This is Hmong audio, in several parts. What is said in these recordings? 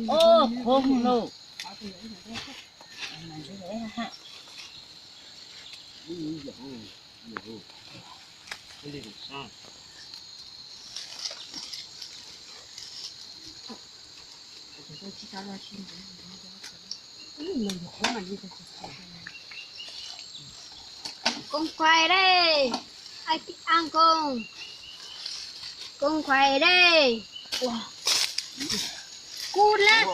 Ua, qhuav no. Koob Kuaib dej, ai ti an koob, Koob Kuaib dej, kub lab,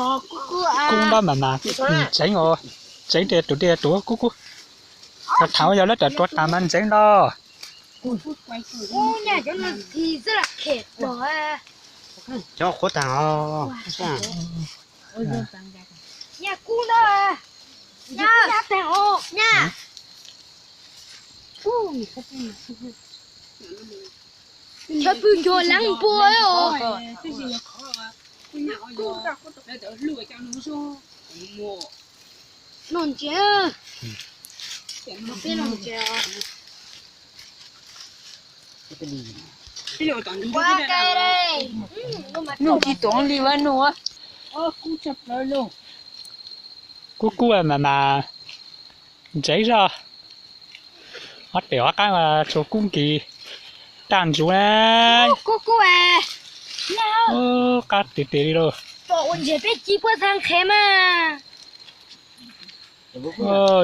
kub kub, kub npab mas mas, ntxeev os, ntxeev tias tus tias tus kub kub, thaum yog lawv tawm tua tas mas ntxeev los. Cov qhuav tas os. Nyaj kub ntag, nyaj, nyaj. Chaw pw cuag leeb npua os. Noj ntsia, peb noj ntsia. Nuj tsis tuav li ua nuj. Kub kub mas mas, ntxeev zog. Ob pem ob qab mas tsuas kub nkis, tag ntsuv na. Kub kub, qab tiag tiag li lauj. Pom ua ntses peb ci puab txha nqhes mas.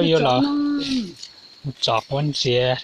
Yuav los mus tsom quav ntxias.